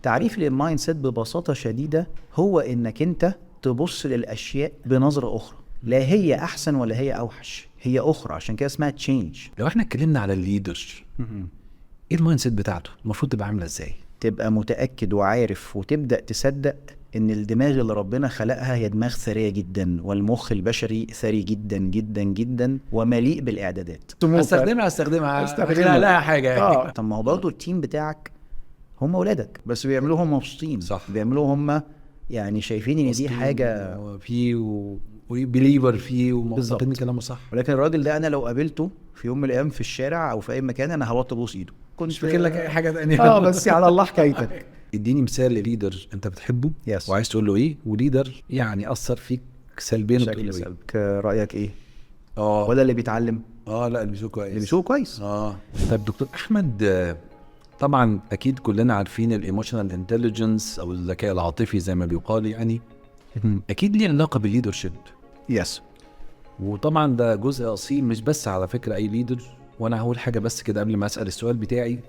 تعريف لل mindset ببساطة شديدة هو انك انت تبص للاشياء بنظره اخرى، لا هي احسن ولا هي اوحش، هي اخرى، عشان كده اسمها change. لو احنا اتكلمنا على ال leader، ايه ال mindset بتاعته المفروض تبقى عامله ازاي؟ تبقى متاكد وعارف وتبدا تصدق ان الدماغ اللي ربنا خلقها هي دماغ ثرية جدا، والمخ البشري ثري جدا جدا جدا ومليء بالاعدادات. استخدمها استخدمها. استخدمها. لها حاجة يعني. طب ما هو برضه ال team بتاعك هم اولادك، بس بيعملوه هم مبسوطين. صح. بيعملوه هم يعني شايفين ان دي حاجة فيه و believer فيه ومعتقدين بالظبط. كلامه صح. ولكن الراجل ده انا لو قابلته في يوم من الايام في الشارع او في اي مكان انا هوطي ابوس ايده. كنت مش فاكر لك اي حاجة تانية. بس على الله حكايتك. اديني مثال ل leader انت بتحبه Yes. وعايز تقول له ايه، و leader يعني اثر فيك سلبيا وتقول شكل له ايه. سلبي. رايك ايه؟ اه ولا اللي بيتعلم؟ اه لا، اللي بيسوق كويس. اللي بيسوق كويس. طيب دكتور احمد، طبعا اكيد كلنا عارفين ال emotional intelligence او الذكاء العاطفي زي ما بيقال، يعني اكيد ليه علاقة بال leadership. Yes. وطبعا ده جزء اصيل مش بس على فكرة اي leader. وانا هقول حاجة بس كده قبل ما اسال السؤال بتاعي،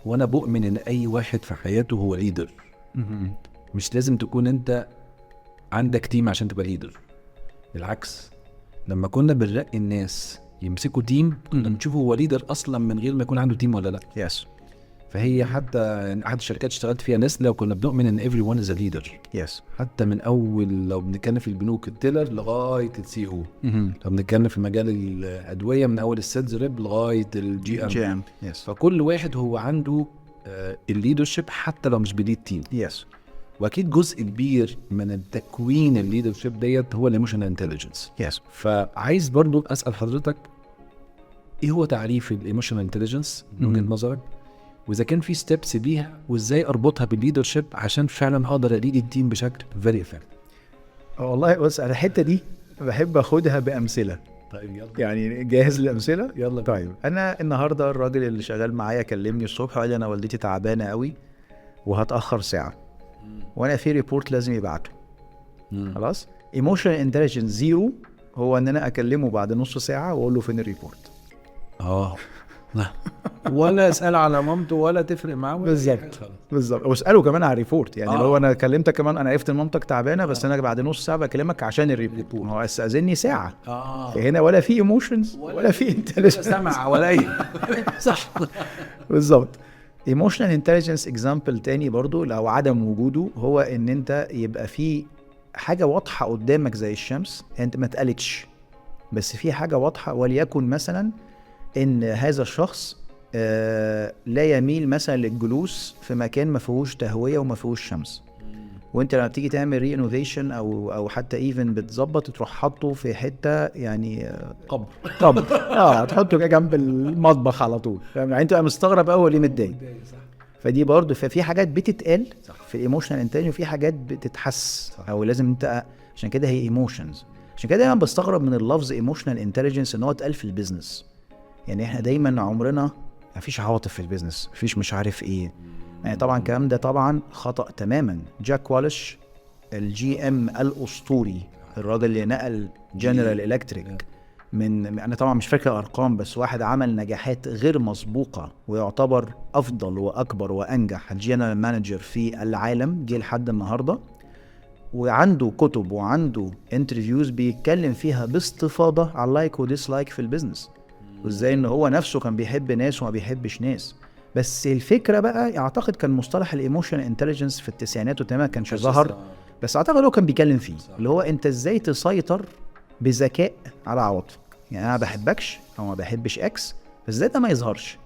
وانا بؤمن ان اي واحد في حياته هو leader. مش لازم تكون انت عندك team عشان تبقى leader. بالعكس، لما كنا بنرقي الناس يمسكوا team كنا بنشوفه هو leader اصلا من غير ما يكون عنده team ولا لا. Yes. فهي حتى يعني احد الشركات اشتغلت فيها نسله، وكنا بنؤمن ان everyone is a leader. Yes. حتى من اول لو بنتكلم في البنوك ال teller لغاية ال CEO، لو بنتكلم في مجال الادوية من اول ال sales rep لغاية ال GM. GM. Yes. فكل واحد هو عنده ال leadership حتى لو مش بي lead team. Yes. واكيد جزء كبير من التكوين ال leadership ديت هو ال emotional intelligence. Yes. فعايز برضو اسال حضرتك ايه هو تعريف ال emotional intelligence من وجهه نظرك، واذا كان في steps ليها، وازاي اربطها بال leadership عشان فعلا اقدر ا lead ال team بشكل very effective. والله بص، على الحتة دي بحب اخدها بامثلة. طيب يلا. يعني جاهز للامثله؟ يلا. طيب انا النهارده الراجل اللي شغال معايا كلمني الصبح وقال لي انا والدتي تعبانة قوي وهتاخر ساعة، وانا في report لازم يبعته. خلاص، emotional intelligence zero هو ان انا اكلمه بعد نص ساعة واقول له فين ال report. ولا اسال على مامته ولا تفرق معاه ولا أي حاجة بالظبط. خالص. بالظبط، واساله كمان على ال report. يعني لو انا كلمتك كمان، انا عرفت ان مامتك تعبانة، بس انا بعد نص ساعة بكلمك عشان ال report. ما هو استاذني ساعة. هنا ولا في emotions ولا في intelligence. سمع ولا اي صح. بالظبط. emotional intelligence example تاني برضو لو عدم وجوده، هو ان انت يبقى في حاجة واضحة قدامك زي الشمس، انت ما اتقالتش بس في حاجة واضحه، وليكن مثلا ان هذا الشخص لا يميل مثلا للجلوس في مكان ما فيهوش تهوية وما فيهوش شمس، وانت لما بتيجي تعمل renovation او حتى even بتظبط تروح حاطه في حتة يعني قبر. قبر، تحطه كده جنب المطبخ على طول، فاهم؟ يعني انت تبقى مستغرب قوي ليه متضايق. فدي برضه، ففي حاجات بتتقال في ال emotional intelligence وفي حاجات بتتحس. او لازم انت، عشان كده هي emotions. عشان كده دايما بستغرب من اللفظ emotional intelligence ان هو اتقال في ال business. يعني احنا دايما عمرنا ما فيش عواطف في ال business، ما فيش مش عارف ايه. يعني طبعا الكلام ده طبعا خطأ تماما. جاك والش ال GM الاسطوري، الراجل اللي نقل جنرال الكتريك من، انا طبعا مش فاكر ارقام، بس واحد عمل نجاحات غير مسبوقة ويعتبر افضل واكبر وانجح general manager في العالم جه لحد النهارده، وعنده كتب وعنده interviews بيتكلم فيها باستفاضة على ال like و dislike في ال business، وازاي ان هو نفسه كان بيحب ناس وما بيحبش ناس. بس الفكرة بقى اعتقد كان مصطلح ال emotional intelligence في التسعينات والثمانينات ما كانش ظهر، بس اعتقد هو كان بيتكلم فيه. اللي هو انت ازاي تسيطر بذكاء على عواطفك. يعني انا ما بحبكش او ما بحبش X، بس ازاي ده ما يظهرش،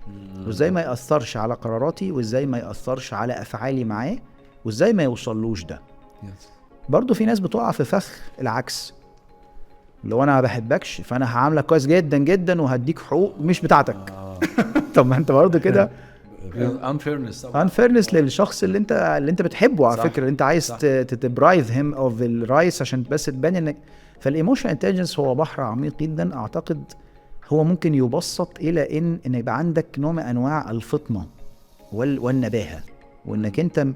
وازاي ما ياثرش على قراراتي، وازاي ما ياثرش على افعالي معاه، وازاي ما يوصلوش ده. برضو في ناس بتقع في فخ العكس، اللي هو انا ما بحبكش فانا هعاملك كويس جدا جدا وهديك حقوق مش بتاعتك. طب ما انت برضو كده unfairness طبعا. unfairness للشخص اللي انت بتحبه على فكرة، اللي انت عايز ت deprive him of ال rights عشان بس تبان انك. فال emotional intelligence هو بحر عميق جدا. اعتقد هو ممكن يبسط الى ان يبقى عندك نوع من انواع الفطنة والنباهه، وانك انت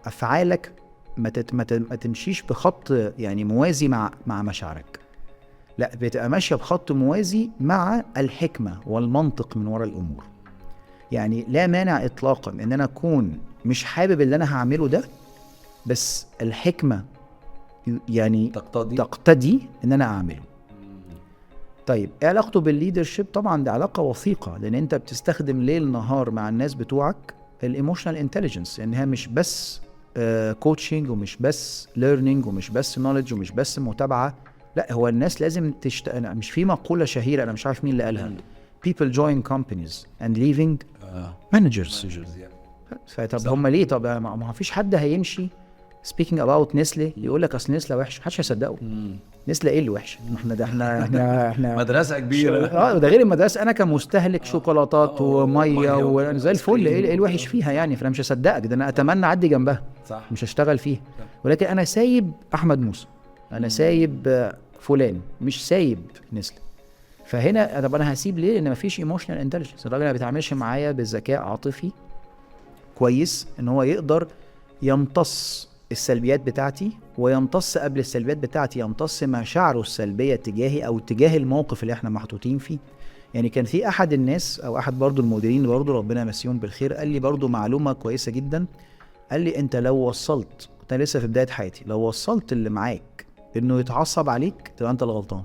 افعالك ما تمشيش بخط يعني موازي مع مشاعرك، لا بتبقى ماشية بخط موازي مع الحكمة والمنطق من وراء الامور. يعني لا مانع اطلاقا ان انا اكون مش حابب اللي انا هعمله ده، بس الحكمة يعني تقتضي ان انا اعمله. طيب ايه علاقته بال leadership؟ طبعا ده علاقة وثيقة، لان انت بتستخدم ليل نهار مع الناس بتوعك ال emotional intelligence، انها مش بس coaching ومش بس learning ومش بس knowledge ومش بس متابعه، لا هو الناس لازم انا مش في مقولة شهيرة انا مش عارف مين اللي قالها، people join companies and leaving managers. فطب هم ليه؟ طب ما فيش حد هيمشي speaking about نسلة يقول لك اصل نسلة وحش، محدش هيصدقه. نسلة ايه اللي وحش؟ احنا ده احنا مدرسه كبيرة. ده غير المدرسة، انا كمستهلك شوكولاتات ومية وزي الفل، ايه الوحش فيها يعني؟ فانا مش هصدقك، ده انا اتمنى اعدي جنبها، صح، مش هشتغل فيها. ولكن انا سايب احمد موسى، انا سايب فلان، مش سايب نسلة. فهنا طب انا هسيب ليه؟ لان مفيش emotional intelligence. الراجل ما بيتعاملش معايا بذكاء عاطفي كويس ان هو يقدر يمتص السلبيات بتاعتي، ويمتص قبل السلبيات بتاعتي يمتص مشاعره السلبية تجاهي او تجاه الموقف اللي احنا محطوطين فيه. يعني كان في احد الناس او احد برضو المديرين برضو ربنا يمسيهم بالخير، قال لي برضو معلومة كويسة جدا، قال لي انت لو وصلت، كنت لسه في بداية حياتي، لو وصلت اللي معاك انه يتعصب عليك تبقى انت الغلطان.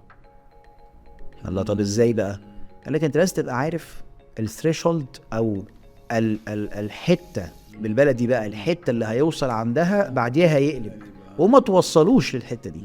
الله، طب ازاي بقى؟ قال لك انت لازم تبقى عارف ال threshold او الحتة بالبلدي بقى، الحتة اللي هيوصل عندها بعديها هيقلب، وما توصلوش للحتة دي.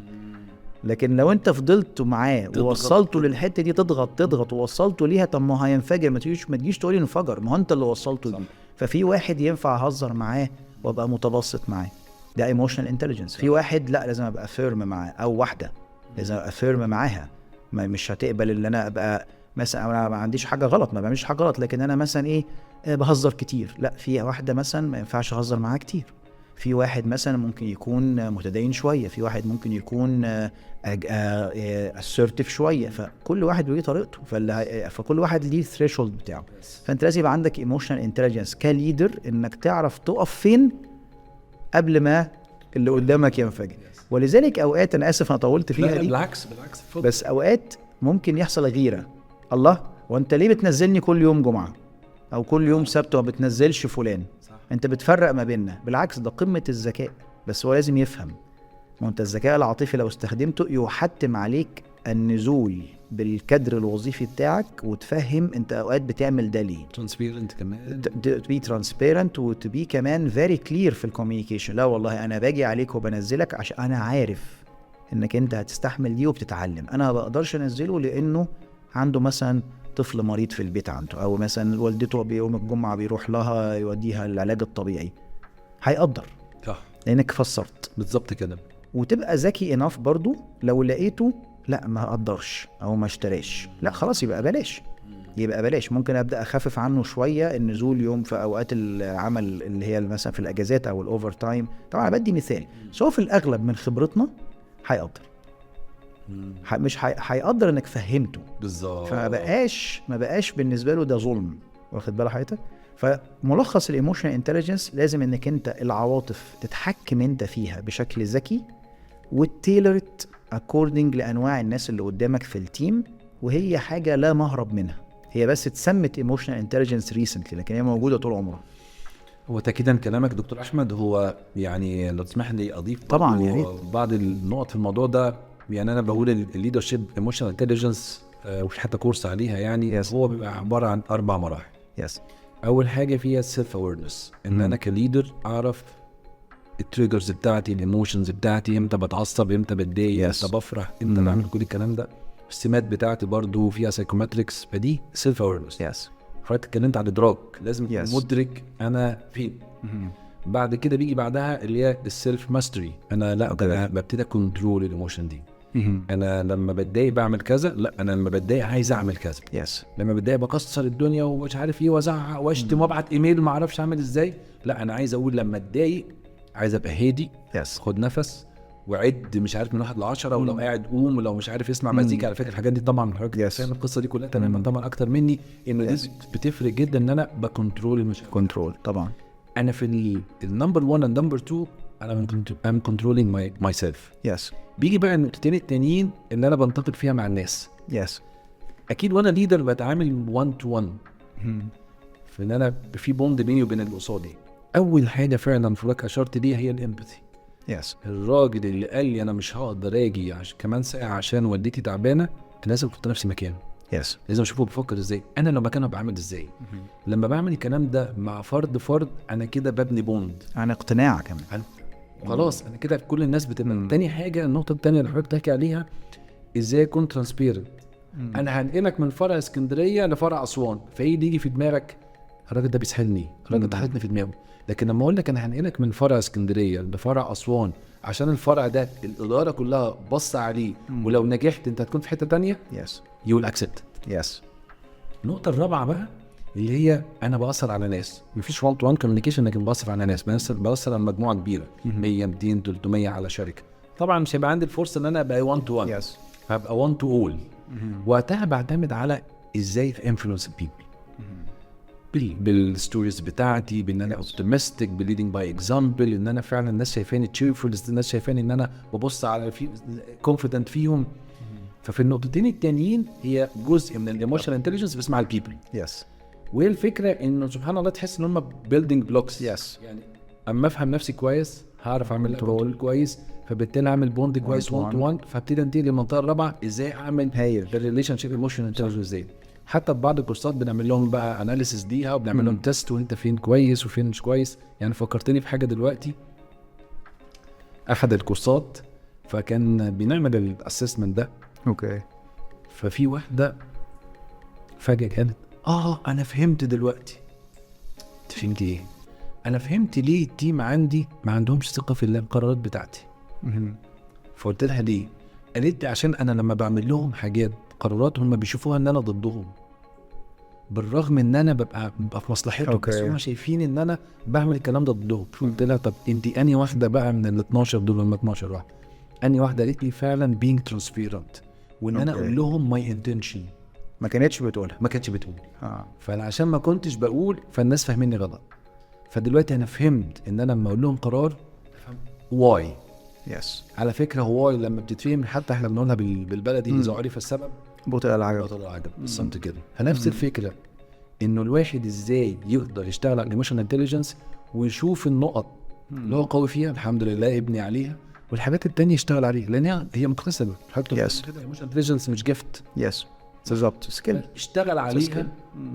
لكن لو انت فضلت معاه ووصلته للحتة دي، تضغط ووصلته ليها، طب ما هينفجر. ما تجيش تقولي انفجر، ما هو انت اللي وصلته دي. ففي واحد ينفع اهزر معاه وابقى متبسط معاه، ده emotional intelligence. في واحد لا، لازم ابقى firm معاه، او واحدة لازم ابقى firm معاها، ما مش هتقبل ان انا ابقى مثلا انا ما عنديش حاجة غلط، ما بعملش حاجة غلط، لكن انا مثلا ايه بهزر كتير. لا، في واحدة مثلا ما ينفعش اهزر معاها كتير. في واحد مثلا ممكن يكون متدين شوية، في واحد ممكن يكون assertive شوية. فكل واحد وليه طريقته، فكل واحد ليه threshold بتاعه. فانت لازم يبقى عندك emotional intelligence ك leader، انك تعرف تقف فين قبل ما اللي قدامك ينفجر. ولذلك اوقات، انا اسف انا طولت فيها دي، بالعكس بس اوقات ممكن يحصل غيره. الله، وانت ليه بتنزلني كل يوم جمعه او كل يوم سبت وما بتنزلش فلان؟ صح. انت بتفرق ما بيننا. بالعكس، ده قمة الذكاء، بس هو لازم يفهم. ما انت الذكاء العاطفي لو استخدمته يحتم عليك النزول بالكادر الوظيفي بتاعك، وتفهم انت اوقات بتعمل ده ليه. transparent كمان، to be transparent و to be كمان very clear في ال communication. لا والله انا باجي عليك وبنزلك عشان انا عارف انك انت هتستحمل دي وبتتعلم. انا ما بقدرش انزله لانه عنده مثلا طفل مريض في البيت عنده، او مثلا والدته بيوم الجمعة بيروح لها يوديها العلاج الطبيعي. هيقدر، صح، لانك فسرت بالظبط كده. وتبقى ذكي enough برضو، لو لقيته لا ما قدرش او ما اشتراش، لا خلاص يبقى بلاش، يبقى بلاش. ممكن ابدا اخفف عنه شوية النزول يوم في اوقات العمل اللي هي مثلا في الاجازات او ال overtime. طبعا انا بدي مثال، بس هو في الاغلب من خبرتنا هيقدر، مش هيقدر انك فهمته بالظبط. فما بقاش بالنسبة له ده ظلم، واخد بال حضرتك؟ فملخص ال emotional intelligence، لازم انك انت العواطف تتحكم انت فيها بشكل ذكي، وت tailor it according لانواع الناس اللي قدامك في ال team. وهي حاجة لا مهرب منها، هي بس اتسمت emotional intelligence recently، لكن هي موجودة طول عمرها. هو تاكيدا كلامك دكتور احمد، هو يعني لو تسمح لي اضيف طبعا يا ريت بعض النقط في الموضوع ده. يعني انا بقول ال leadership emotional intelligence، وفي حتى course عليها يعني. هو بيبقى عبارة عن 4 مراحل. yes. اول حاجة فيها ال self awareness، ان انا ك leader اعرف ال triggers بتاعتي، ال emotions بتاعتي، امتى بتعصب، امتى بتضايق، امتى بفرح، امتى بعمل كل الكلام ده. السمات بتاعتي برضو فيها psychometrics، فدي self awareness. yes. حضرتك اتكلمت عن الادراك، لازم مدرك انا فين. بعد كده بيجي بعدها اللي هي ال self mastery، انا لا أنا ببتدي control ال emotion دي. انا لما بتضايق بعمل كذا، لا انا لما بتضايق عايز اعمل كذا. yes. لما بتضايق بكسر الدنيا ومش عارف ايه، وازعق واشتم وابعت ايميل ما اعرفش اعمل ازاي. لا انا عايز اقول لما اتضايق عايز ابقى هادي. yes. خد نفس وعد مش عارف من 1 ل 10، ولو قاعد قوم، ولو مش عارف اسمع مزيكا. على فكرة الحاجات دي طبعا حضرتك فاهم القصة دي كلها تماما طبعا اكتر مني، انه دي بتفرق جدا ان انا ب control المشاعر. control طبعا. انا في ال number 1 and number 2 انا I'm controlling myself. yes. بيجي بقى النقطتين التانيين اللي انا بنتقد فيها مع الناس. yes. اكيد وانا leader بتعامل 1 to 1، في ان انا في bond بيني وبين اللي قصادي. اول حاجة فعلا حضرتك اشرت ليها هي ال empathy. yes. الراجل اللي قال لي انا مش هقدر اجي كمان ساعة عشان والدتي تعبانة، انا لازم احط نفسي مكانه. yes. لازم اشوفه بيفكر ازاي، انا لو مكانه بعمل ازاي. لما بعمل الكلام ده مع فرد فرد، انا كده ببني bond عن اقتناع كمان. خلاص انا كده كل الناس بتبني. تاني حاجة، النقطة التانية اللي حضرتك بتحكي عليها، ازاي اكون transparent. انا هنقلك من فرع اسكندرية لفرع اسوان، فايه اللي يجي في دماغك؟ الراجل ده بيسحلني، الراجل ده حاططني في دماغه. لكن لما اقول لك انا هنقلك من فرع اسكندرية لفرع اسوان عشان الفرع ده الادارة كلها بص عليه، ولو نجحت انت هتكون في حتة تانية. yes. you will accept. yes. النقطة الرابعة بقى اللي هي انا باثر على ناس، مفيش 1 to 1 communication، لكن باثر على ناس، باثر على مجموعة كبيرة، 100 200 300 على شركة. طبعا مش هيبقى عندي الفرصة ان انا ابقى 1 to 1. yes. هبقى 1 to all. وقتها بعتمد على ازاي influence people بال stories بتاعتي، بان انا optimistic، ب leading by example، ان انا فعلا الناس شايفاني cheerful، الناس شايفاني ان انا ببص على في confident فيهم. ففي النقطتين التانيين هي جزء من ال emotional intelligence بس مع ال people. yes. وهي الفكرة انه سبحان الله تحس ان هم building blocks. yes. يعني اما افهم نفسي كويس هعرف اعمل control كويس، فبالتالي اعمل bond كويس 1 to 1، فابتدي انتقل للمنطقة الرابعة، ازاي اعمل هايل ال relationship emotional intelligence ازاي. حتى في بعض الكورسات بنعمل لهم بقى analysis ليها، وبنعمل لهم test وانت فين كويس وفين مش كويس. يعني فكرتني في حاجة دلوقتي، احد الكورسات فكان بنعمل ال assessment ده. okay. ففي واحدة فجاة كانت انا فهمت دلوقتي. انت فهمت ايه؟ انا فهمت ليه ال team عندي ما عندهمش ثقة في القرارات بتاعتي. فقلت لها ليه؟ قالت لي عشان انا لما بعمل لهم حاجات قرارات هم بيشوفوها ان انا ضدهم، بالرغم ان انا ببقى في مصلحتهم. okay. بس هم شايفين ان انا بعمل الكلام ده ضدهم. قلت لها طب انت انهي واحدة بقى من ال 12 دول، ولا 12 واحدة، انهي واحدة؟ قالت لي فعلا being transparent، وان انا اقول لهم my intention. ما كانتش بتقولها. ما كانتش بتقول. فانا عشان ما كنتش بقول فالناس فاهميني غلط. فدلوقتي انا فهمت ان انا لما اقول لهم قرار why. yes. على فكرة why لما بتتفهم، حتى احنا بنقولها بالبلدي، اذا عرف السبب بطل العجب. بطل العجب بالظبط كده. فنفس الفكرة انه الواحد ازاي يقدر يشتغل على ال emotional intelligence ويشوف النقط اللي هو قوي فيها، الحمد لله يبني عليها، والحاجات التانية يشتغل عليها، لان هي مكتسبة. yes. ال emotional intelligence مش gift. yes بالظبط، skill. اشتغل عليها،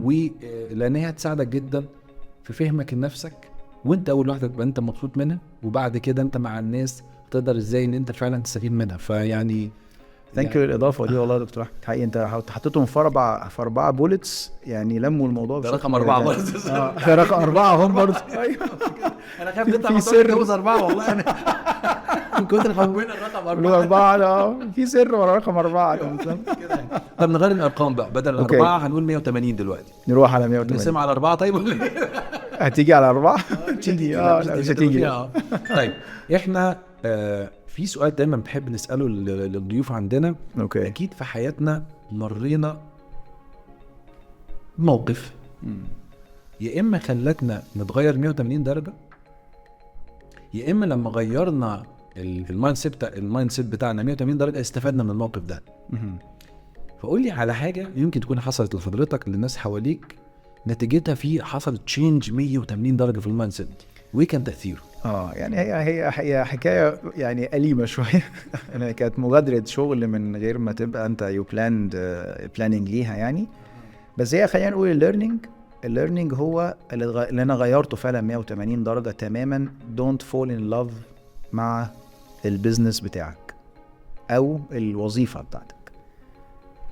ولان هي هتساعدك جدا في فهمك لنفسك، وانت اول واحدة تبقى انت مبسوط منها، وبعد كده انت مع الناس تقدر ازاي ان انت فعلا تستفيد منها. فيعني thank you للاضافه دي والله يا دكتور احمد. حقيقي انت حطيتهم في اربعة bullets، يعني لموا الموضوع. ده رقم 4 برضه. ده رقم 4 هم برضه. ايوه انا خايف نطلع نتجوز 4 والله، انا من كتر حبنا الرقم 4. في سر ورا رقم 4. طب نغير الارقام بقى، بدل 4 هنقول 180 دلوقتي، نروح على 180. نقسم على 4 طيب ولا هتيجي على 4؟ تيجي. مش هتيجي. طيب احنا في سؤال دايما بنحب نساله للضيوف عندنا. okay. اكيد في حياتنا مرينا موقف يا اما خلتنا نتغير 180 درجه، يا اما لما غيرنا ال mindset بتاعنا 180 درجه استفدنا من الموقف ده. فقول لي على حاجة يمكن تكون حصلت لحضرتك، للناس حواليك، نتيجتها في حصلت change 180 درجه في ال mindset، وايه كان تاثيره؟ يعني هي حكاية يعني أليمه شوية. انا كانت مغادرة شغل من غير ما تبقى انت you planned planning ليها يعني. بس هي خلينا نقول ال learning هو اللي انا غيرته فعلا 180 درجه تماما. don't fall in love مع ال business بتاعك او الوظيفة بتاعتك.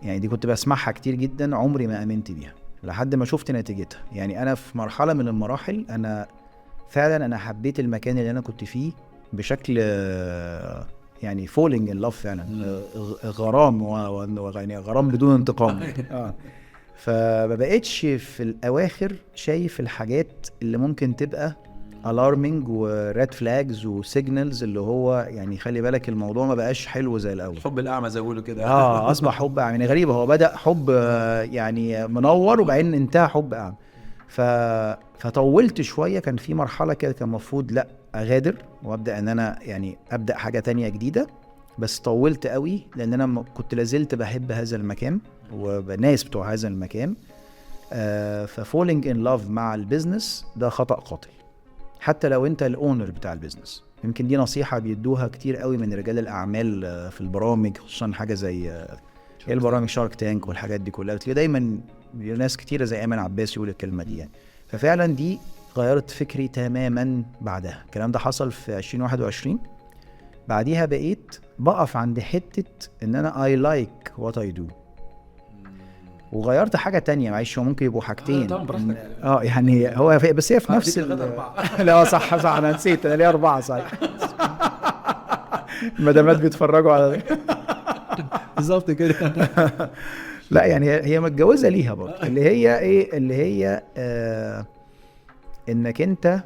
يعني دي كنت بسمعها كتير جدا، عمري ما امنت بيها لحد ما شفت نتيجتها. يعني انا في مرحلة من المراحل انا فعلا انا حبيت المكان اللي انا كنت فيه بشكل يعني falling in love فعلا، غرام يعني غرام بدون انتقام. فما بقتش في الاواخر شايف الحاجات اللي ممكن تبقى alarming و red flags و signals، اللي هو يعني خلي بالك الموضوع ما بقاش حلو زي الاول. حب الاعمى زي ما بيقولوا كده. اصبح حب اعمى. يعني غريبة، هو بدا حب يعني منور وبعدين انتهى حب اعمى. فطولت شوية، كان في مرحلة كده كان المفروض لا اغادر وابدا ان انا يعني ابدا حاجة تانية جديدة، بس طولت قوي لان انا كنت لازلت بحب هذا المكان والناس بتوع هذا المكان. ف falling in love مع ال business ده خطأ قاتل. حتى لو انت ال owner بتاع ال business. يمكن دي نصيحة بيدوها كتير قوي من رجال الاعمال في البرامج، خصوصا حاجة زي البرامج Shark Tank والحاجات دي كلها، بتلاقي دايما ناس كتيرة زي ايمن عباس يقول الكلمة دي يعني. ففعلا دي غيرت فكري تماما بعدها. الكلام ده حصل في 2021. بعديها بقيت بقف عند حتة ان انا I like what I do، وغيرت حاجة تانية. معلش هو ممكن يبقوا حاجتين. طبعا براحتك. يعني هو بس هي في نفس لا صح انا نسيت، انا ليه 4 صحيح. المدامات بيتفرجوا على بالظبط كده. لا يعني هي متجوزة ليها برضه، اللي هي ايه، اللي هي انك انت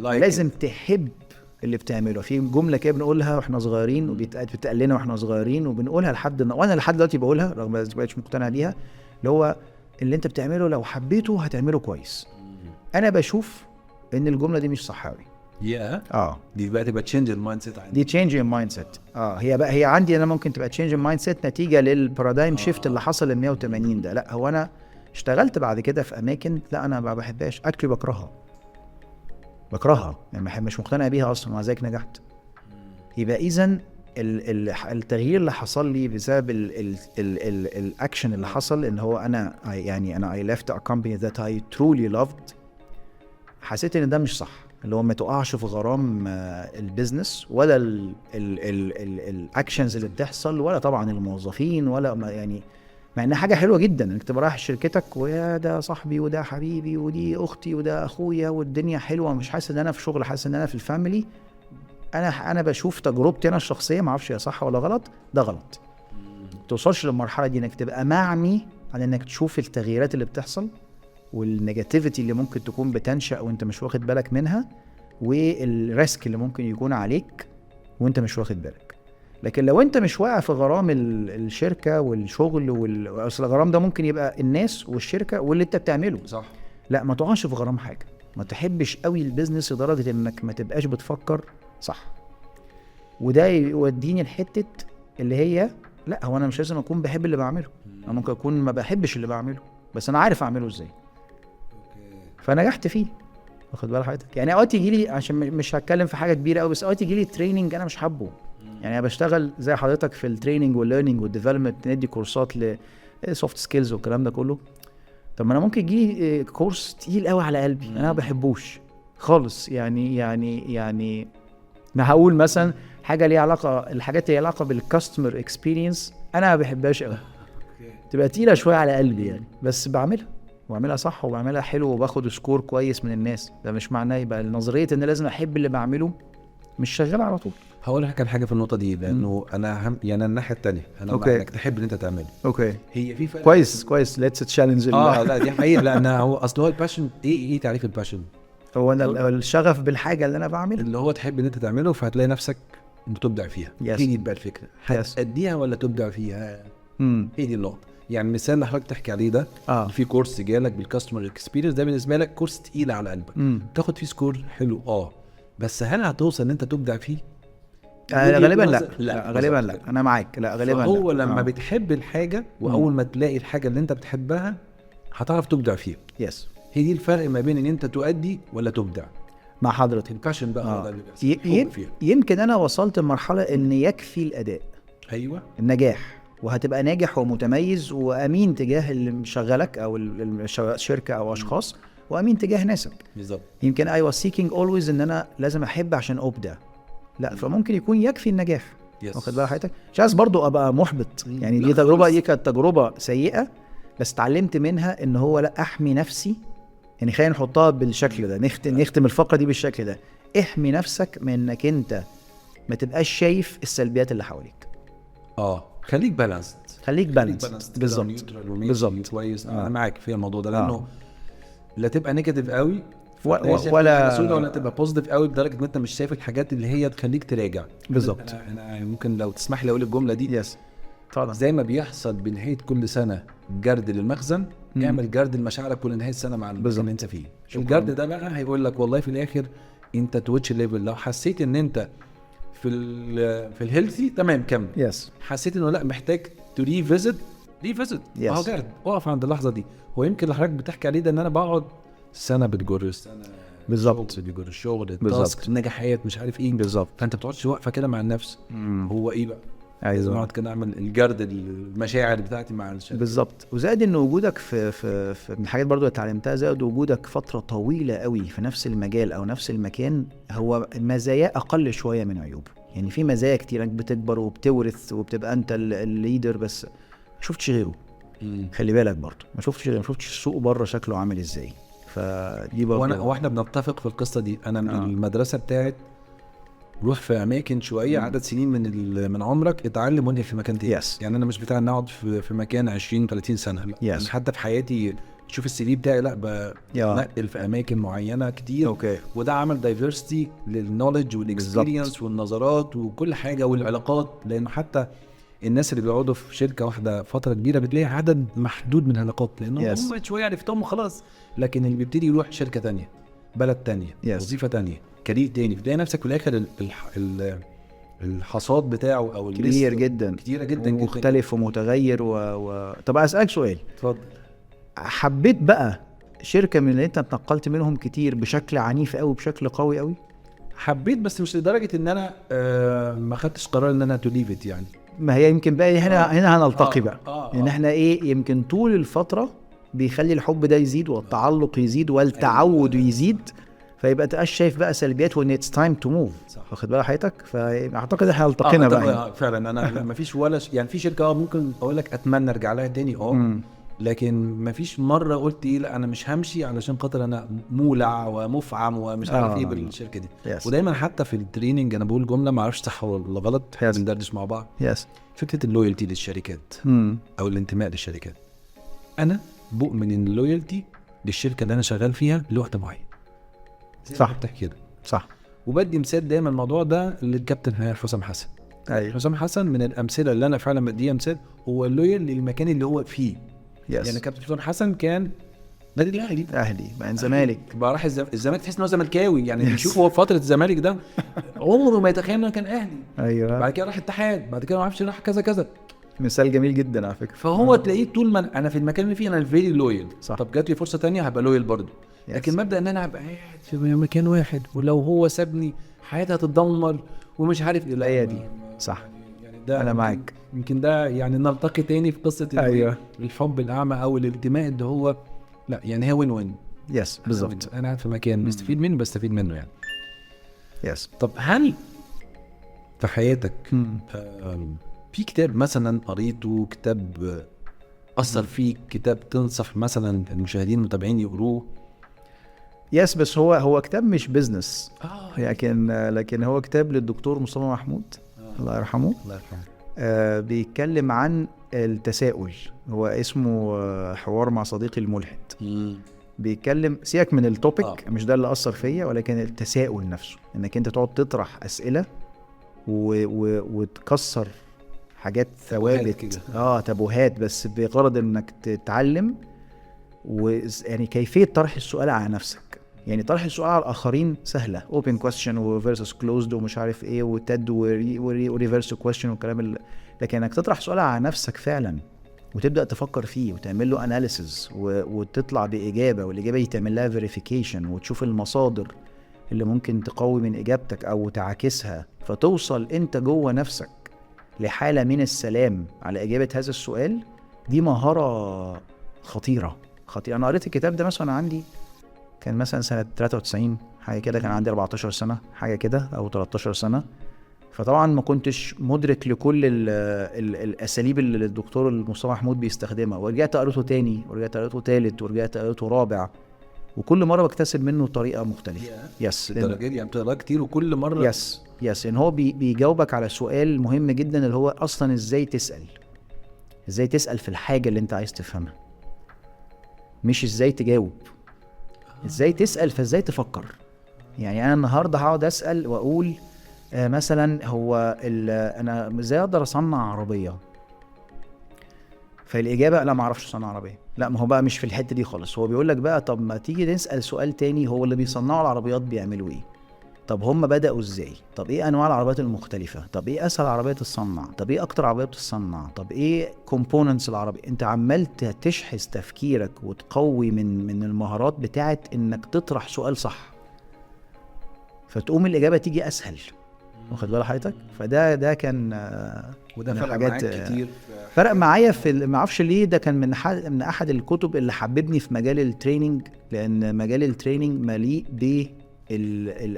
لازم تحب اللي بتعمله. في جملة كده بنقولها واحنا صغيرين، وبتتقال لنا واحنا صغيرين، وبنقولها لحد، وانا لحد دلوقتي بقولها رغم ما بقتش مقتنع بيها، اللي هو اللي انت بتعمله لو حبيته هتعمله كويس. انا بشوف ان الجملة دي مش صح قوي. دي بقى تبقى change ال mindset عندي. دي change ال mindset. هي بقى هي عندي انا ممكن تبقى change ال mindset نتيجة لل paradigm shift اللي حصل ال 180 ده. لا هو انا اشتغلت بعد كده في اماكن لا انا ما بحبهاش، actually بكرهها يعني، مش مقتنع بيها اصلا، ومع ذلك نجحت. يبقى اذا التغيير اللي حصل لي بسبب الاكشن اللي حصل، ان هو انا يعني انا I left a company that I truly loved، حسيت ان ده مش صح، اللي هو ما تقعش في غرام ال business ولا ال actions اللي بتحصل، ولا طبعا الموظفين، ولا يعني، مع انها حاجة حلوة جدا انك تبقى رايح شركتك ويا ده صاحبي وده حبيبي ودي اختي وده اخويا والدنيا حلوة، مش حاسس ان انا في شغل، حاسس ان انا في ال family. انا بشوف تجربتي انا الشخصية، ما اعرفش هي صح ولا غلط، ده غلط. ما توصلش للمرحلة دي انك تبقى معمي على انك تشوف التغييرات اللي بتحصل وال negativity اللي ممكن تكون بتنشأ وانت مش واخد بالك منها، وال risk اللي ممكن يكون عليك وانت مش واخد بالك. لكن لو انت مش واقع في غرام الشركة والشغل اصل الغرام ده ممكن يبقى الناس والشركة واللي انت بتعمله، صح. لا ما تقعش في غرام حاجة، ما تحبش قوي ال business لدرجة انك ما تبقاش بتفكر صح. وده يوديني لحته اللي هي لا هو انا مش لازم اكون بحب اللي بعمله، انا ممكن اكون ما بحبش اللي بعمله بس انا عارف اعمله ازاي، فنجحت فيه. واخد بالك حضرتك؟ يعني اوقات يجي لي، عشان مش هتكلم في حاجة كبيرة قوي، بس اوقات يجي لي training انا مش حابة. يعني انا بشتغل زي حضرتك في ال training وال learning وال development، ندي كورسات ل soft skills والكلام ده كله. طب ما انا ممكن يجي كورس تقيل قوي على قلبي انا ما بحبوش خالص، يعني يعني يعني ما هقول مثلا حاجة ليها علاقة، الحاجات اللي ليها علاقة بال customer experience انا ما بحبهاش قوي، تبقى تقيلة شوية على قلبي يعني، بس بعملها وبعملها صح وبعملها حلو وباخد score كويس من الناس. ده مش معناه يبقى نظرية ان لازم احب اللي بعمله مش شغالة على طول. هقول لك على حاجة في النقطة دي، لانه انا هم يعني الناحية الثانية انا مع انك تحب اللي انت تعمله. okay، هي في فرق. كويس let's challenge. لا دي حقيقة، لان هو اصل هو ال passion ايه تعريف ال passion؟ هو انا الشغف بالحاجة اللي انا بعملها، اللي هو تحب ان انت تعمله، فهتلاقي نفسك بتبدع فيها. هي دي بقى الفكرة، هتأديها ولا تبدع فيها؟ هي دي النقطة. يعني مثال اللي حضرتك تحكي عليه ده، في كورس جالك بال customer experience، ده بالنسبة لك كورس تقيل على قلبك، تاخد فيه score حلو، بس هل هتوصل ان انت تبدع فيه؟ غالبا لا. غالبا لا، انا معاك، لا غالبا لا. هو لما بتحب الحاجة واول ما تلاقي الحاجة اللي انت بتحبها هتعرف تبدع فيها. yes، هي دي الفرق ما بين ان انت تؤدي ولا تبدع. مع حضرتك ال passion بقى هو ده اللي بيحصل. يمكن انا وصلت لمرحلة ان يكفي الاداء، ايوه، النجاح، وهتبقى ناجح ومتميز وامين تجاه اللي مشغلك او الشركة او اشخاص، وامين تجاه ناسك. بالظبط. يمكن I was seeking always ان انا لازم احب عشان ابدع، لا، فممكن يكون يكفي النجاح. واخد بالك حضرتك؟ مش عايز برضو ابقى محبط يعني، دي تجربه، دي كانت تجربه سيئه بس اتعلمت منها ان هو لا، احمي نفسي. يعني خلينا نحطها بالشكل ده، نختم الفقرة دي بالشكل ده. احمي نفسك من انك انت ما تبقاش شايف السلبيات اللي حواليك. خليك balanced، خليك balanced. بالظبط بالظبط. كويس. انا معاك في الموضوع ده، لانه لا تبقى negative قوي ولا تبقى positive قوي لدرجة ان انت مش شايف الحاجات اللي هي تخليك تراجع. بالظبط. انا ممكن لو تسمح لي اقول الجملة دي. yes طبعا. زي ما بيحصل بنهاية كل سنة جرد للمخزن، اعمل جرد لمشاعرك كل نهاية السنة مع اللي انت فيه. الجرد ده بقى هيقول لك والله في الاخر انت to which level. لو حسيت ان انت في ال healthy تمام كمل. yes. حسيت انه لا محتاج to revisit. اهو جرد، اقف عند اللحظة دي. هو يمكن اللي حضرتك بتحكي عليه ده ان انا بقعد سنة بتجر سنة. بالظبط. اللي بيجر الشغل، ال task، النجاحات، مش عارف ايه. فانت ما بتقعدش واقفة كده مع النفس، هو ايه بقى؟ ايوه، اقعد كده اعمل الجرد المشاعر بتاعتي مع الشركة. بالظبط. وزائد ان وجودك في من الحاجات برضو اللي اتعلمتها، زائد وجودك فترة طويلة قوي في نفس المجال او نفس المكان، هو مزاياه اقل شوية من عيوبه. يعني في مزايا كتير، انك بتكبر وبتورث وبتبقى انت ال leader، بس ما شفتش غيره. خلي بالك برضو ما شفتش غيره، ما شفتش السوق بره شكله عامل ازاي. فدي برضو واحنا بنتفق في القصة دي. انا من المدرسة بتاعت روح في اماكن شوية، عدد سنين من عمرك، اتعلم وانت في مكان تاني. يعني انا مش بتاع ان اقعد في مكان 20 30 سنة، لا. يعني حتى في حياتي شوف ال CV بتاعي، لا، بنقل في اماكن معينة كتير. وده عمل diversity لل knowledge وال experience والنظرات وكل حاجة والعلاقات. لانه حتى الناس اللي بيقعدوا في شركة واحدة فترة كبيرة بتلاقي عدد محدود من العلاقات، لانهم هم شوية عرفتهم وخلاص. لكن اللي بيبتدي يروح شركة تانية، بلد تانية، وظيفة تانية، career تاني، بتلاقي نفسك في الاخر الحصاد بتاعه او كبير جدا، كتيرة جدا، مختلف ومتغير. طب اسالك سؤال. اتفضل. حبيت بقى شركة من اللي انت اتنقلت منهم كتير بشكل عنيف قوي، بشكل قوي قوي؟ حبيت، بس مش لدرجة ان انا ما خدتش قرار ان انا to leave it يعني. ما هي يمكن بقى هنا هنلتقي بقى. ان احنا ايه، يمكن طول الفترة بيخلي الحب ده يزيد والتعلق يزيد والتعود يزيد، فيبقى تبقاش شايف بقى سلبيات، وان it's time to move. واخد بالك حياتك؟ فاعتقد احنا التقينا بقى فعلا. انا ما فيش ولا يعني في شركة ممكن اقول لك اتمنى ارجع لها تاني، لكن ما فيش مرة قلت ايه لا انا مش همشي علشان خاطر انا مولع ومفعم ومش عارف ايه بالشركة دي. ودايما حتى في ال training انا بقول جملة ما اعرفش صح ولا غلط، بندردش مع بعض. فكرة ال loyalty للشركات او الانتماء للشركات. انا بؤمن ان ال loyalty للشركة اللي انا شغال فيها لوقت معين. صح، بتحكي كده صح. وبدي مثال دايما الموضوع ده للكابتن حسام حسن. أيوه. حسام حسن من الامثلة اللي انا فعلا بديها مثال، هو ال loyal للمكان اللي هو فيه. يعني كابتن حسام حسن كان نادي الاهلي، اهلي بعدين زمالك، بقى راح الزمالك، تحس ان هو زملكاوي يعني. بيشوف هو فترة الزمالك ده عمره ما يتخيل انه كان اهلي. ايوه. بعد كده راح اتحاد، بعد كده ما اعرفش راح كذا كذا. مثال جميل جدا على فكرة. فهو تلاقيه طول ما انا في المكان اللي فيه انا very loyal. طب جات لي فرصة تانية هبقى loyal برضه. لكن مبدا ان انا هبقى قاعد في مكان واحد ولو هو سابني حياتي هتتدمر ومش عارف ايه، هي دي صح. يعني ده انا معاك. يمكن ده يعني نلتقي تاني في قصة. أيوة. الحب الاعمى او الانتماء اللي هو لا، يعني هي win win. yes بالظبط. انا قاعد في مكان بستفيد منه، بستفيد منه يعني. yes. طب هل في حياتك في كتاب مثلا قريته، كتاب اثر فيك، كتاب تنصح مثلا المشاهدين المتابعين يقروه؟ yes، بس هو كتاب مش business، لكن هو كتاب للدكتور مصطفى محمود، الله يرحمه. الله يرحمه. بيتكلم عن التساؤل، هو اسمه حوار مع صديقي الملحد. بيتكلم، سيبك من ال topic، مش ده اللي أثر فيا، ولكن التساؤل نفسه، انك انت تقعد تطرح أسئلة وتكسر حاجات ثوابت، تابوهات، بس بغرض انك تتعلم. ويعني كيفية طرح السؤال على نفسك. يعني طرح السؤال على الآخرين سهلة، open question و versus closed ومش عارف ايه و TED و reverse question والكلام لكن انك تطرح سؤال على نفسك فعلا وتبدأ تفكر فيه وتعمل له analysis وتطلع بإجابة، والإجابة دي تعمل لها verification وتشوف المصادر اللي ممكن تقوي من إجابتك أو تعاكسها، فتوصل أنت جوه نفسك لحالة من السلام على إجابة هذا السؤال. دي مهارة خطيرة خطيرة. أنا قريت الكتاب ده مثلا عندي كان مثلا سنة 93 حاجة كده، كان عندي 14 سنة حاجة كده أو 13 سنة. فطبعا ما كنتش مدرك لكل ال ال الأساليب اللي الدكتور المصطفى محمود بيستخدمها، ورجعت قريته تاني ورجعت قريته تالت ورجعت قريته رابع، وكل مرة بكتسب منه طريقة مختلفة. yes، الدرجة دي يعني بتقرا كتير وكل مرة. yes إن هو بيجاوبك على سؤال مهم جدا، اللي هو أصلا إزاي تسأل، إزاي تسأل في الحاجة اللي أنت عايز تفهمها، مش إزاي تجاوب، إزاي تسأل فإزاي تفكر. يعني أنا النهاردة هقعد أسأل وأقول مثلا هو أنا إزاي أقدر أصنع عربية؟ فالإجابة لا، ما أعرفش أصنع عربية. لا، ما هو بقى مش في الحتة دي خالص. هو بيقولك بقى طب ما تيجي نسأل سؤال تاني، هو اللي بيصنعوا العربيات بيعملوا إيه؟ طب هم بدأوا إزاي؟ طب إيه أنواع العربيات المختلفة؟ طب إيه أسهل عربية تتصنع؟ طب إيه أكتر عربية بتتصنع؟ طب إيه components العربية؟ أنت عمال تشحذ تفكيرك وتقوي من المهارات بتاعت إنك تطرح سؤال صح. فتقوم الاجابة تيجي اسهل، واخد بال حضرتك؟ فده كان وده فرق معاك كتير، فرق معايا في ما اعرفش ليه. ده كان من احد الكتب اللي حببني في مجال ال training، لان مجال ال training مليء ب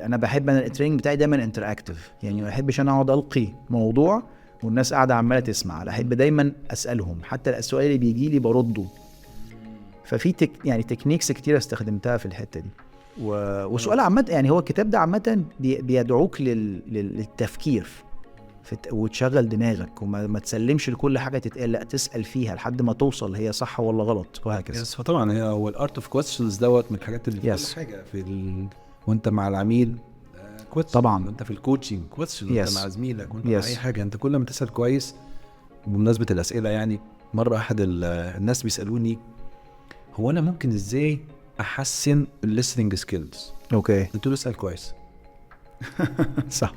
انا بحب، انا ال training بتاعي دايما interactive، يعني ما بحبش انا اقعد القي موضوع والناس قاعدة عماله تسمع، احب دايما اسالهم، حتى السؤال اللي بيجي لي برده. ففي يعني techniques كتير استخدمتها في الحتة دي. وسؤال عامة، يعني هو الكتاب ده عامة بيدعوك للتفكير وتشغل دماغك، وما تسلمش لكل حاجة تتقال، لا تسال فيها لحد ما توصل هي صح ولا غلط وهكذا. yes، فطبعا هي هو ال art of questions دوت من الحاجات اللي في كل حاجة في وانت مع العميل question، طبعا وانت في ال coaching question، وانت مع زميلك، وانت مع اي حاجة، انت كل ما تسال كويس. بمناسبة الاسئلة، يعني مرة احد الناس بيسالوني هو انا ممكن ازاي احسن ال listening skills؟ okay، قلت له اسال كويس. صح،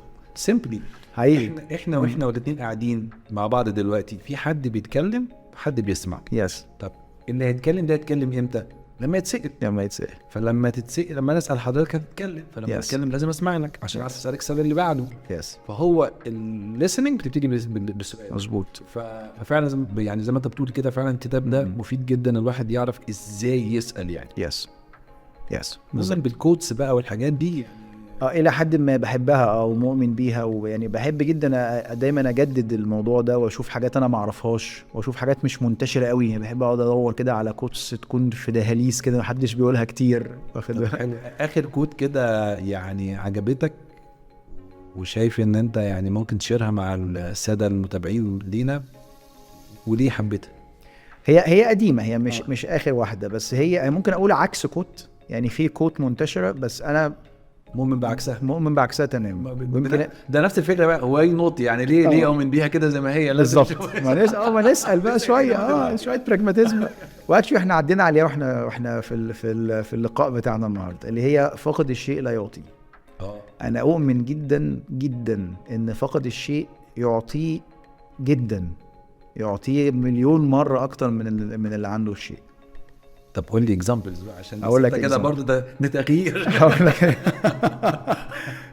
simply حقيقي. احنا والاثنين قاعدين مع بعض دلوقتي، في حد بيتكلم، حد بيسمع. yes. طب اللي هيتكلم ده هيتكلم امتى؟ لما يتسال. لما يتسال. فلما تتسال، لما انا اسال حضرتك هتتكلم، فلما اتكلم لازم اسمع لك عشان عايز اسالك السؤال اللي بعده. yes. فهو ال listening بتبتدي بالسؤال. مظبوط. ففعلا يعني زي ما انت بتقول كده، فعلا الكتاب ده مفيد جدا، الواحد يعرف ازاي يسال يعني. yes yes، خصوصا بال quotes بقى والحاجات دي. الى حد ما بحبها او مؤمن بيها، ويعني بحب جدا دايما اجدد الموضوع ده، واشوف حاجات انا ما اعرفهاش، واشوف حاجات مش منتشرة قوي. بحب اقعد ادور كده على quotes تكون في دهاليز كده محدش بيقولها كتير، واخد بالك؟ اخر quote كده يعني عجبتك وشايف ان انت يعني ممكن تشيرها مع السادة المتابعين لينا، وليه حبيتها؟ هي قديمة، هي مش اخر واحدة، بس هي ممكن اقول عكس quote، يعني في quote منتشرة بس انا مؤمن بعكسها. مؤمن بعكسها تمام. ده نفس الفكرة بقى، why not يعني ليه اؤمن بيها كده زي ما هي بالظبط. ما نسال بقى شوية، شوية pragmatism. و actually احنا عدينا عليها واحنا في اللقاء بتاعنا النهارده، اللي هي فقد الشيء لا يعطي. انا اؤمن جدا جدا ان فقد الشيء يعطيه جدا، يعطيه مليون مرة اكتر من اللي عنده الشيء. طب قول لي examples بقى عشان اقول لك كده برضه ده تغيير.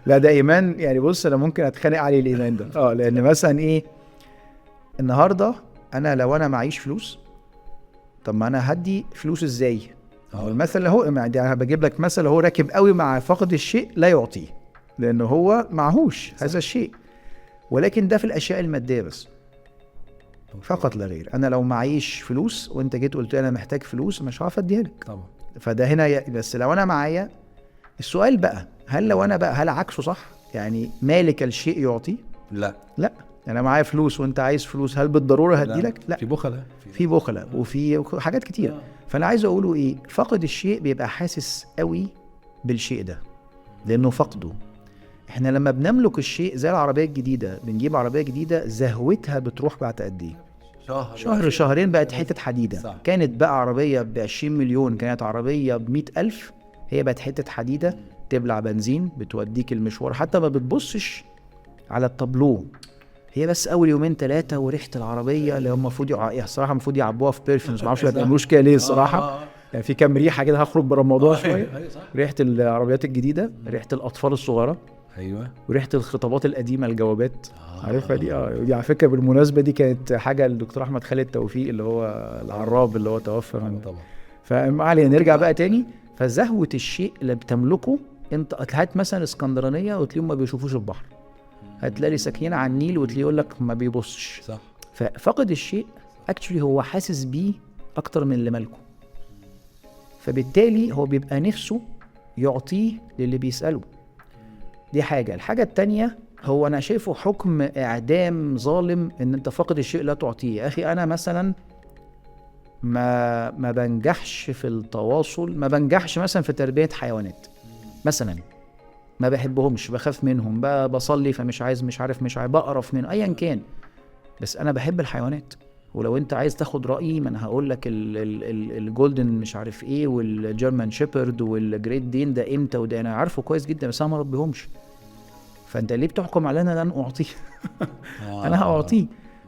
لا ده ايمان يعني، بص انا ممكن اتخانق عليه الايمان ده، لان مثلا ايه، النهارده انا لو انا معيش فلوس، طب ما انا هدي فلوس ازاي؟ هو المثل اهو، يعني بجيب لك مثل هو راكب قوي مع فقد الشيء لا يعطيه، لان هو معهوش هذا الشيء، ولكن ده في الاشياء المادية بس فقط لا غير. انا لو معيش فلوس وانت جيت قلت لي انا محتاج فلوس، مش هعرف اديها لك طبعا. فده هنا بس لو انا معايا. السؤال بقى، هل لو انا بقى، هل عكسه صح؟ يعني مالك الشيء يعطي؟ لا لا، انا معايا فلوس وانت عايز فلوس، هل بالضرورة هدي لك؟ لا، في بخله، في بخله وفي حاجات كتير. فانا عايز اقوله ايه، فقد الشيء بيبقى حاسس قوي بالشيء ده لانه فقده. احنا لما بنملك الشيء زي العربية الجديدة، بنجيب عربية جديدة زهوتها بتروح بعد قد ايه؟ شهر شهرين بقت حتة حديده. صح. كانت بقى عربية ب20 مليون، كانت عربية ب100,000، هي بقت حتة حديده، تبلع بنزين، بتوديك المشوار، حتى ما بتبصش على التابلو، هي بس اول يومين ثلاثة وريحه العربية اللي هم المفروض الصراحة المفروض يعبوها في perfumes، ما اعرفش ما بيعملوش كده ليه الصراحة. يعني في كام ريحه كده، هخرج بره الموضوع شوية. ريحه العربيات الجديدة، ريحه الاطفال الصغيرة، ايوه، وريحه الخطابات القديمة، الجوابات، عارفها دي؟ دي على فكرة بالمناسبة دي كانت حاجة للدكتور احمد خالد توفيق اللي هو العراب اللي هو توفى من طبعا. فما علينا، نرجع بقى تاني. فزهوه الشيء اللي بتملكه انت، هات مثلا اسكندرانيه وتلاقيهم ما بيشوفوش البحر، هتلاقي ساكنين على النيل وتلاقيه يقول لك ما بيبصش. صح. ففقد الشيء actually هو حاسس بيه اكتر من اللي مالكه، فبالتالي هو بيبقى نفسه يعطيه للي بيساله. دي حاجة. الحاجة التانية، هو أنا شايفه حكم إعدام ظالم إن أنت فاقد الشيء لا تعطيه. يا أخي أنا مثلا ما بنجحش في التواصل، ما بنجحش مثلا في تربية حيوانات مثلا، ما بحبهمش، بخاف منهم، بصلي فمش عايز، مش عارف، مش عايز، بقرف منه، أيا كان، بس أنا بحب الحيوانات. ولو أنت عايز تاخد رأيي، ما أنا هقول لك ال golden مش عارف إيه، وال German Shepherd، وال Great Dane، ده إمتى وده أنا عارفه كويس جدا، بس أنا ما ربيهمش. فأنت ليه بتحكم علينا لن أعطيه؟ أنا هأعطيه.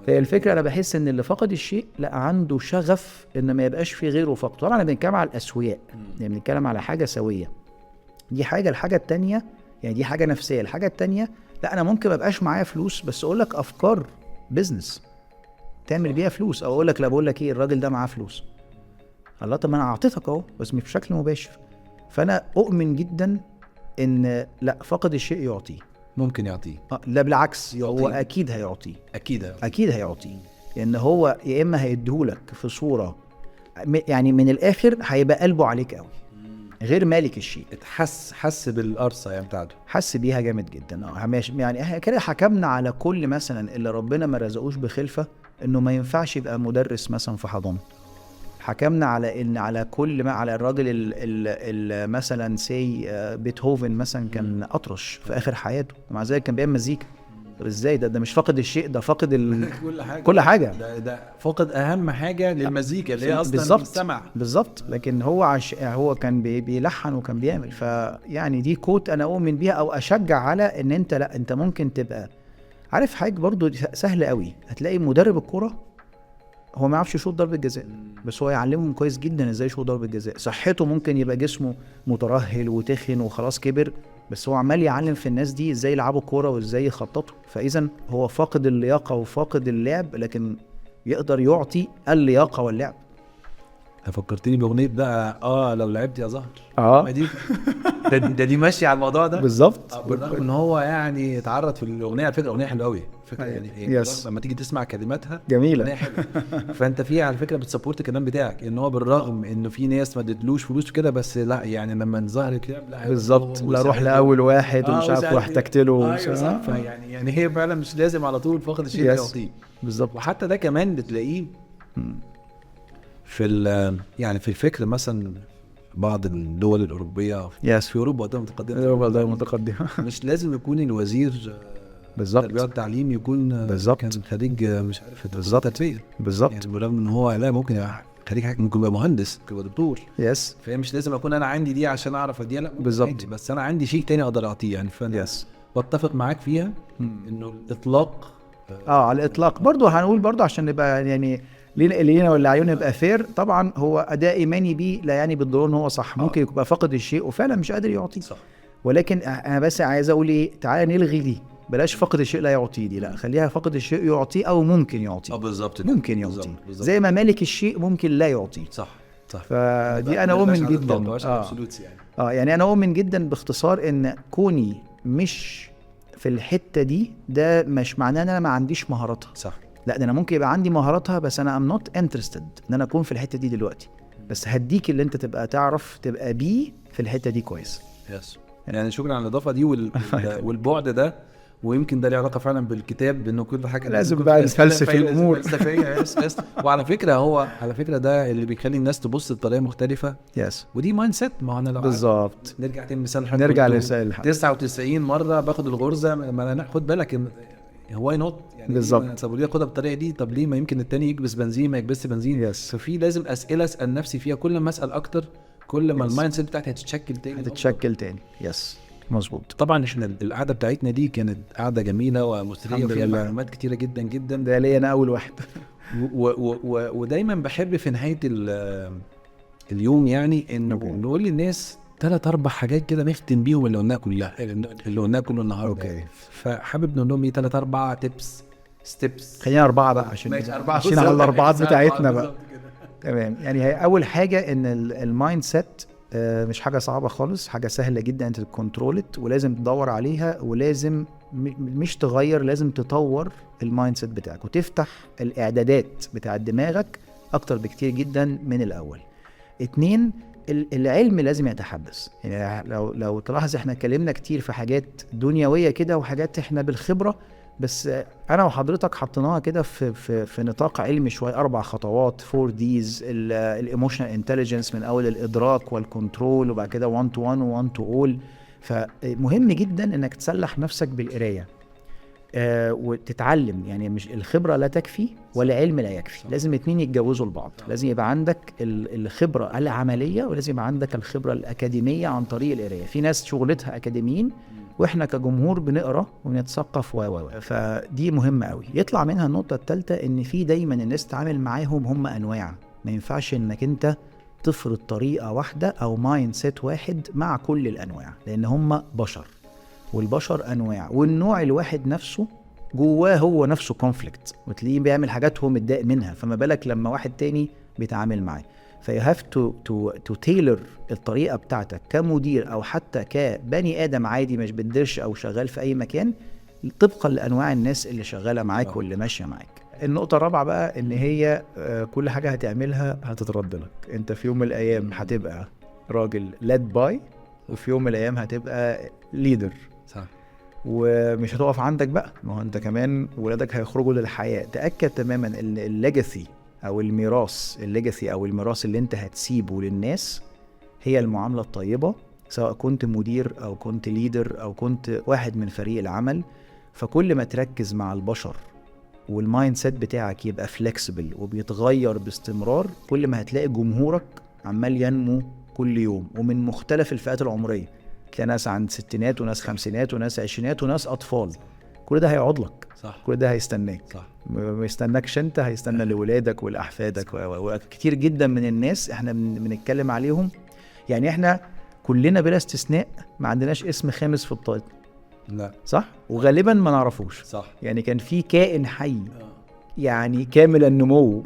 فهي الفكرة، أنا بحس إن اللي فقد الشيء لا عنده شغف إن ما يبقاش في غيره فقد. طبعا أنا بنتكلم على الأسوياء، يعني بنتكلم على حاجة سوية. دي حاجة. الحاجة التانية يعني دي حاجة نفسية. الحاجة التانية، لا انا ممكن ما ابقاش معايا فلوس بس اقول لك افكار business تعمل بيها فلوس، او اقول لك لا بقول لك ايه، الراجل ده معاه فلوس، الله طب ما انا اعطيتك اهو بس مش بشكل مباشر. فانا اؤمن جدا ان لا، فقد الشيء يعطيه. ممكن يعطيه. لا بالعكس، يعطيه. هو اكيد هيعطيه. اكيد هيعطيه. اكيد هيعطيه، لان هو يا اما هيديهولك في صوره، يعني من الاخر هيبقى قلبه عليك قوي، غير مالك الشيء. حس بالقرصه يعني بتاعته، حس بيها جامد جدا. ماشي. يعني احنا كده حكمنا على كل مثلا اللي ربنا ما رزقوش بخلفه انه ما ينفعش يبقى مدرس مثلا في حضانة. حكمنا على ان على كل ما على الراجل ال ال ال مثلا سي بيتهوفن مثلا كان اطرش في اخر حياته، ومع ذلك كان بيعمل مزيكا. طب ازاي ده مش فاقد الشيء، ده فاقد كل حاجة، كل حاجة. ده فاقد اهم حاجة للمزيكا اللي هي اصلا بالظبط السمع. بالظبط. لكن هو هو كان بيلحن وكان بيعمل. فيعني دي quote انا اؤمن بيها او اشجع على ان انت لا، انت ممكن تبقى عارف حاجة برضو سهلة قوي. هتلاقي مدرب الكورة هو ما يعرفش يشوط ضربه جزاء، بس هو يعلمهم كويس جدا ازاي يشوط ضربه جزاء. صحته ممكن يبقى جسمه مترهل وتخن وخلاص كبر، بس هو عمال يعلم في الناس دي ازاي يلعبوا كورة وازاي يخططوا. فاذا هو فاقد اللياقة وفاقد اللعب، لكن يقدر يعطي اللياقة واللعب. فكرتني باغنية بقى، لو لعبت يا زهر. ما دي ده دي ماشية على الموضوع ده بالظبط. بالرغم ان هو يعني اتعرض في الاغنية، على فكرة اغنية حلوة قوي فكرة، يعني إيه، لما تيجي تسمع كلماتها جميلة، اغنية حلوة. فانت فيها على فكرة بت support الكلام بتاعك، ان هو بالرغم انه في ناس ما ادتلوش فلوس وكده، بس لا يعني لما ظهرت لعب لا بالظبط، لا روح لاول واحد ومش عارف واحتجت له. ايوه فيعني يعني هي فعلا مش لازم على طول فاقد الشيء يعطيه. بالظبط. وحتى ده كمان بتلاقيه في يعني في الفكر مثلا بعض الدول الاوروبية، في اوروبا ده متقدمة، اوروبا ده متقدمة. مش لازم يكون الوزير بالظبط التربية والتعليم يكون بالظبط كان خريج مش عارف بالظبط تربيه بالظبط، يعني بالرغم ان هو لا ممكن يبقى خريج حاجة، ممكن يبقى مهندس، ممكن يبقى دكتور. yes. فهي مش لازم اكون انا عندي دي عشان اعرف اديها، لا بالظبط، بس انا عندي شيء تاني اقدر اعطيه يعني. فانا yes. بتفق معاك فيها انه الاطلاق على الاطلاق برضو هنقول برضو عشان نبقى يعني لينا ولا عيون يبقى fair. طبعا هو اداء ايماني بيه لا يعني بالضرورة ان هو صح، ممكن يبقى فاقد الشيء وفعلا مش قادر يعطيه، صح. ولكن انا بس عايز اقول ايه، تعالى نلغي دي، بلاش فقد الشيء لا يعطيه دي، لا خليها فقد الشيء يعطيه او ممكن يعطيه. بالظبط، ممكن يعطيه زي ما مالك الشيء ممكن لا يعطيه. صح صح. فدي انا اؤمن جدا يعني. يعني انا اؤمن جدا باختصار ان كوني مش في الحتة دي، ده مش معناه ان انا ما عنديش مهاراتها. صح. لا ده انا ممكن يبقى عندي مهاراتها، بس انا I'm not interested ان انا اكون في الحتة دي دلوقتي، بس هديك اللي انت تبقى تعرف تبقى بيه في الحتة دي كويس. yes. يعني شكرا على الاضافة دي والبعد ده، ويمكن ده له علاقة فعلا بالكتاب، انه كل حاجة لازم بقى نفلسف الامور. yes. وعلى فكرة هو على فكرة ده اللي بيخلي الناس تبص بطريقة مختلفة. yes. ودي mindset. ما انا لو بالظبط نرجع تاني مثال، نرجع للسؤال 99 مرة باخد الغرزه، ما انا خد بالك why not يعني بالظبط. طب ليه اخدها بالطريقة دي؟ طب ليه ما يمكن التاني يكبس بنزين ما يكبسش بنزين؟ yes. ففي لازم اسئلة اسال نفسي فيها، كل ما اسال اكتر كل ما ال mindset بتاعتي هتتشكل تاني، هتتشكل تاني. yes مظبوط. طبعا احنا القعدة بتاعتنا دي كانت قعدة جميلة ومثريه وفيها معلومات كتيرة جدا جدا. ده ليا انا اول واحد. ودايما بحب في نهاية اليوم يعني انه نقول للناس 3-4 حاجات كده نختم بيهم اللي قلناها كلها، اللي قلناها كله النهارده. okay. فحابب نقول لهم ايه 3-4 tips steps. خلينا 4 بقى عشان عشان على الاربعات بتاعتنا بقى. تمام. يعني هي اول حاجة ان ال mindset مش حاجة صعبة خالص، حاجة سهلة جدا انت ت control، ولازم تدور عليها، ولازم مش تغير، لازم تطور ال mindset بتاعك وتفتح الاعدادات بتاع دماغك اكتر بكتير جدا من الاول. 2، العلم لازم يتحدث. يعني لو تلاحظ احنا اتكلمنا كتير في حاجات دنيوية كده وحاجات احنا بالخبرة، بس انا وحضرتك حطيناها كده في في في نطاق علمي شوية. 4 خطوات، 4 Ds، ال emotional intelligence من اول الادراك وال control، وبعد كده 1 to 1 و 1 to all. فمهم جدا انك تسلح نفسك بالقرايه وتتعلم. يعني مش الخبرة لا تكفي والعلم لا يكفي، لازم اتنين يتجوزوا لبعض. لازم يبقى عندك الخبرة العملية، ولازم يبقى عندك الخبرة الاكاديمية عن طريق القراية. في ناس شغلتها اكاديميين، واحنا كجمهور بنقرا ونتثقف و فدي مهمة قوي. يطلع منها النقطة الثالثة، ان في دايما الناس تتعامل معاهم هم انواع، ما ينفعش انك انت تفرض طريقه واحدة او mindset واحد مع كل الانواع، لان هم بشر. والبشر انواع، والنوع الواحد نفسه جواه هو نفسه conflict، وتلاقيه بيعمل حاجات هو متضايق منها، فما بالك لما واحد تاني بيتعامل معاه. ف you have to tailor الطريقة بتاعتك كمدير او حتى كبني ادم عادي مش بتديرش او شغال في اي مكان، طبقا لانواع الناس اللي شغالة معاك واللي ماشية معاك. النقطة الرابعة بقى ان هي كل حاجة هتعملها هتترد لك. انت في يوم من الايام هتبقى راجل led by، وفي يوم من الايام هتبقى leader. صح. ومش هتقف عندك بقى، ما هو انت كمان ولادك هيخرجوا للحياة. تأكد تماما ان ال legacy او الميراث، ال legacy او الميراث اللي انت هتسيبه للناس هي المعاملة الطيبة، سواء كنت مدير او كنت leader او كنت واحد من فريق العمل. فكل ما تركز مع البشر وال mindset بتاعك يبقى flexible وبيتغير باستمرار، كل ما هتلاقي جمهورك عمال ينمو كل يوم، ومن مختلف الفئات العمرية. تلاقي ناس عند ستينات وناس خمسينات وناس عشرينات وناس أطفال. كل ده هيقعد لك. صح. كل ده هيستناك. صح. ما يستناكش انت، هيستنى لولادك ولأحفادك. وكتير جدا من الناس احنا بنتكلم عليهم، يعني احنا كلنا بلا استثناء ما عندناش اسم خامس في بطاقتنا. لا. صح؟ وغالبا ما نعرفوش. صح. يعني كان في كائن حي يعني كامل النمو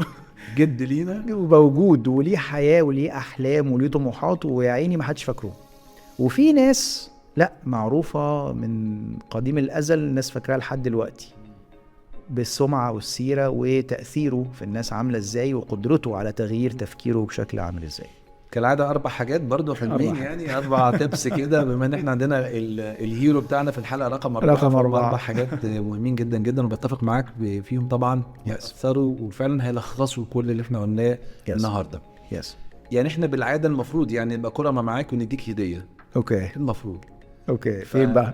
جد لينا وموجود وليه حياة وليه أحلام وليه طموحات، ويا عيني ما حدش فاكره. وفي ناس لا معروفة من قديم الأزل، الناس فاكراها لحد دلوقتي بالسمعة والسيرة وتأثيره في الناس عاملة ازاي، وقدرته على تغيير تفكيره بشكل عامل ازاي. كالعادة 4 حاجات برضو حلوين، يعني 4 tips كده، بما ان احنا عندنا ال hero بتاعنا في الحلقة رقم 4. رقم 4. 4 حاجات مهمين جدا جدا، وبتفق معاك فيهم طبعا. يأثروا وفعلا هيلخصوا كل اللي احنا قلناه النهارده. yes. يعني احنا بالعادة المفروض يعني نبقى كرمة معاك ونديك هدية. okay. المفروض. okay. فين بقى؟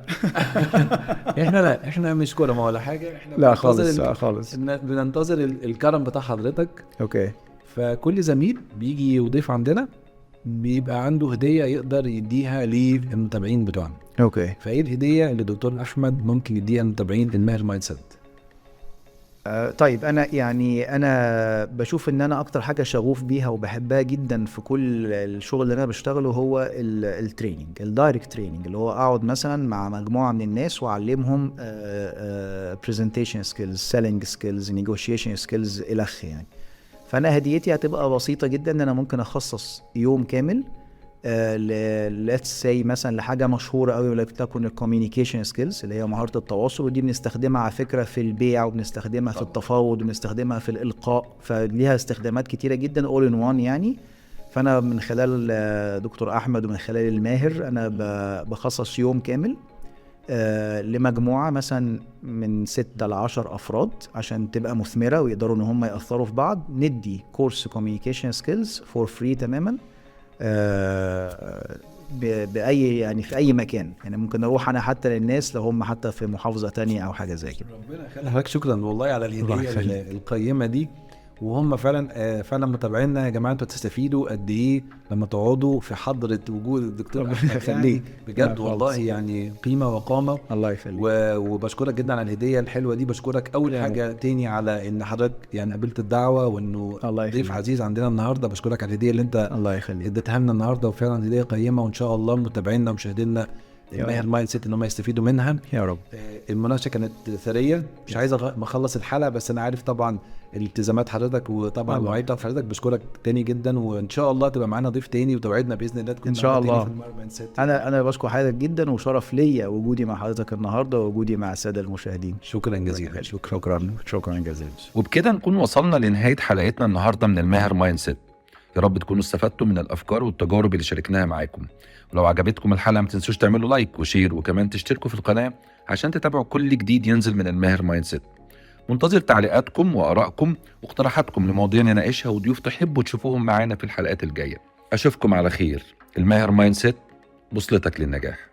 احنا لا، احنا مش كرمة ولا حاجة، احنا لا خالص، لا خالص. بننتظر الكرم بتاع حضرتك. okay. فكل زميل بيجي وضيف عندنا بيبقى عنده هدية يقدر يديها للمتابعين بتوعنا. okay. فايه الهدية اللي دكتور احمد ممكن يديها للمتابعين الماهر mindset؟ طيب انا يعني انا بشوف ان انا اكتر حاجة شغوف بيها وبحبها جدا في كل الشغل اللي انا بشتغله هو ال training، ال direct training، اللي هو اقعد مثلا مع مجموعة من الناس واعلمهم presentation skills، selling skills، negotiation skills، الخ يعني. فانا هديتي هتبقى بسيطة جدا، ان انا ممكن اخصص يوم كامل let's say مثلا لحاجة مشهورة قوي، ولا تكون ال communication skills اللي هي مهارة التواصل، ودي بنستخدمها على فكرة في البيع، وبنستخدمها في التفاوض، وبنستخدمها في الالقاء، فليها استخدامات كتيرة جدا all in one يعني. فانا من خلال دكتور احمد ومن خلال الماهر انا بخصص يوم كامل لمجموعة مثلا من 6 ل 10 افراد عشان تبقى مثمرة ويقدروا ان هم ياثروا في بعض. ندي كورس communication skills for free تماما، باي يعني في اي مكان يعني، ممكن اروح انا حتى للناس لو هم حتى في محافظة تانية او حاجة زي كده. ربنا يخلي حضرتك، شكرا والله على الهدية القيمة دي. وهم فعلا فعلا متابعينا يا جماعة، انتوا تستفيدوا قد ايه لما تقعدوا في حضره وجود الدكتور احمد، يعني بجد والله يعني قيمة وقامه. الله يخليك. وبشكرك جدا على الهدية الحلوة دي. بشكرك اول حاجة تاني على ان حضرتك يعني قبلت الدعوة، وانه ضيف عزيز عندنا النهارده. بشكرك على الهدية اللي انت الله يخليك اديتها لنا النهارده، وفعلا هديه قيمة، وان شاء الله متابعينا ومشاهدينا الماهر mindset ان هم يستفيدوا منها يا رب. المناقشة كانت ثرية، مش عايز اخلص الحلقة، بس انا عارف طبعا الالتزامات حضرتك وطبعا المواعيد بتاعت حضرتك. بشكرك تاني جدا، وان شاء الله تبقى معانا ضيف تاني، وتوعدنا باذن الله تكون ان شاء الله. انا بشكر حضرتك جدا، وشرف ليا وجودي مع حضرتك النهارده ووجودي مع السادة المشاهدين. شكرا جزيلا. شكرا شكرا جزيلا. وبكده نكون وصلنا لنهاية حلقتنا النهارده من الماهر mindset. يا رب تكونوا استفدتوا من الافكار والتجارب اللي شاركناها معاكم. ولو عجبتكم الحلقة ما تنسوش تعملوا like و share، وكمان تشتركوا في القناة عشان تتابعوا كل جديد ينزل من الماهر mindset. منتظر تعليقاتكم وارائكم واقتراحاتكم لمواضيع نناقشها وضيوف تحبوا تشوفوهم معانا في الحلقات الجاية. اشوفكم على خير. الماهر mindset، بوصلتك للنجاح.